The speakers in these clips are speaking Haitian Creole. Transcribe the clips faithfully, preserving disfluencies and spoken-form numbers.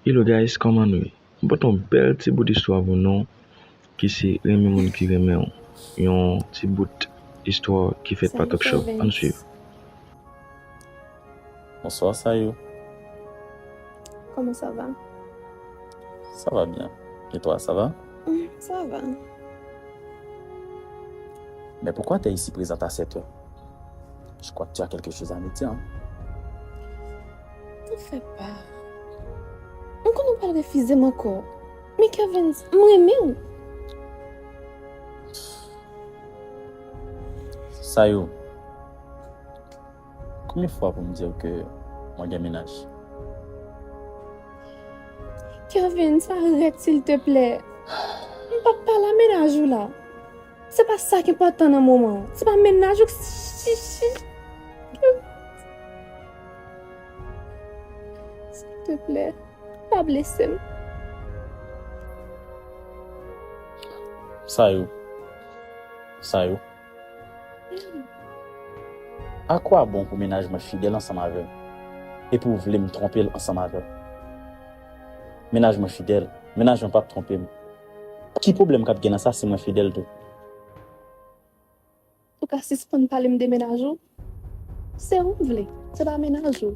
Hello guys, kòman nou ye? M pote yon bèl ti bout istwa pou nou ki se renmen moun ki renmen w. Yon ti bout istwa ki fèt pa Talk Show. Ann swiv. Bonsoir Sayou. Comment ça va? Ça va bien. Et toi, ça va? Mm, ça va. Mais pourquoi t'es ici présente à cette heure? Je crois que tu as quelque chose à me dire, hein? T'en fais pas. M konnen w pral refize m ankò. Men Kervens, m renmen w. Sayou, konbyen fwa pou m di w ke mwen gen mennaj? Kervens, arèt, silteplè. M p ap pale a mennaj ou la. Se pa sa k enpòtan nan moman an. Se pa mennaj ou k... Silteplè, pa blese m. Sayou. Sayou. A kwa bon pou mennaj mwen fidèl ansanm avè m? Epi w vle m twonpe l ansanm avè w? Mennaj mwen fidèl. Mennaj mwen p ap twonpe m. Ki pwoblèm k ap gen nan sa si mwen fidèl tou? Ou ka sispann pale m de mennaj ou? Se ou m vle, se pa mennaj ou.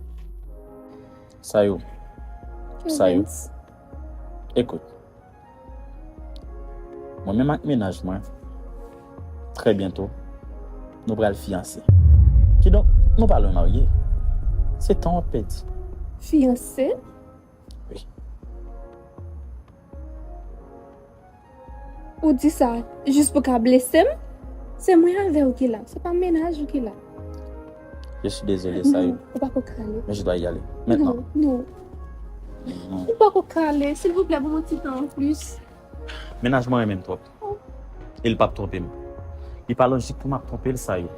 Sayou. Sayou. Evans. Ekout. Mwen menm ak mennaj mwen, trè byento, nou pral fiyanse. Kidonk, nou pa lwen marye. Se tan w ap pèdi. Fiyanse? Wi. Ou di sa jis pou ka blese m? Se mwen avè w ki la, se pa mennaj ou ki la. Je suis désolé, Sayou. Non, ou pa ko ka ale. Mais je dois y aller. Maintenant. Non, non. Non. Ou pa ko ka ale, silvouplè, ban m yon ti tan anplis. Mennaj mwen renmen m twòp. E l p ap twonpe m. Li pa lojik pou m ap twonpe l, Sayou.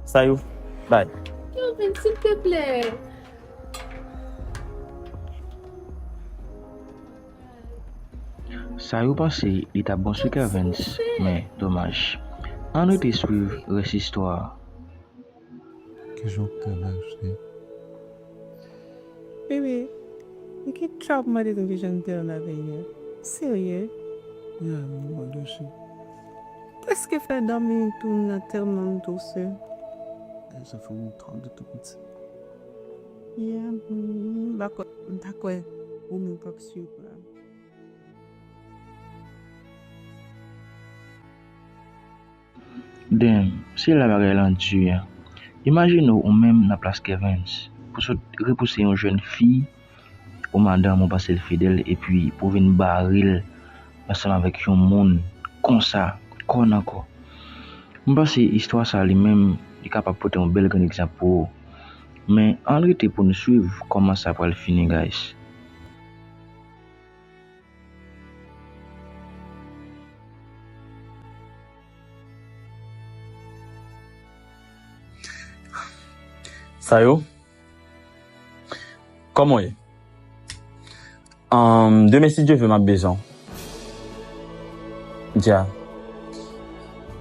Sayou, bay. Kervens, silteplè. Sayou panse li t ap bon sou Kervens, men domaj. Ann rete swiv rès istwa a. Kèjon kè la, cheri. Bebe, men ki djab mande nou kijan m te an avè yè? Serye? Ya, m mande cheri. Prèske fè dòmi tou nan tèlman m douse. Sa fè m twò doute piti. Ya, m pa kwè, m pa kwè ou menm k ap swiv la. Damn, se la bagay lan di a. Imajine w ou menm nan plas Kervens, pou sot repouse yon jèn fi ou madanm ou panse l fidèl epi pou w vin bare l ansanm avèk yon moun konsa, kò nan kò. M panse istwa sa li menm, li kapab pote yon bèl grenn egzanp pou ou. Men ann rete pou n swiv kòman sa pral fini, guys. Sayou, kòman w ye? Ahn, demen, si Dye vle, m ap bezwen w. Dja.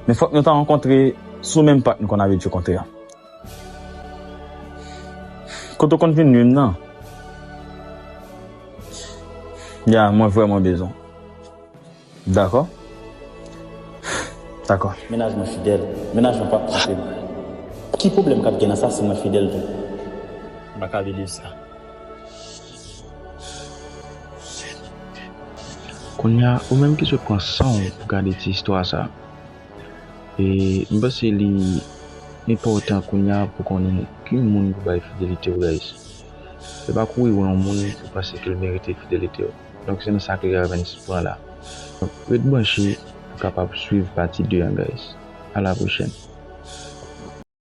Men fòk nou ta rankontre sou menm pak nou konn abitye kontre a. Kote w konn vin nwi m nan? Ya, mwen vrèman bezwen w. Dakò. Dakò. Mennaj mwen fidèl. Mennaj mwen p ap twonpe m. Ki pwoblèm k ap gen nan sa si mwen fidèl tou? M pa ka believe sa. Kounye a, ou menm ki sot pran san w pou gade ti istwa sa. E m panse li enpòtan kounye a pou konnen ki moun pou bay fidelite w, guys. Se pa kouri wè yon moun pou panse ke l merite fidelite w. Donk, se nan sa ke Kervens pran la. Donk, ret branche pou kapab swiv pati de an, guys. A la pwochèn.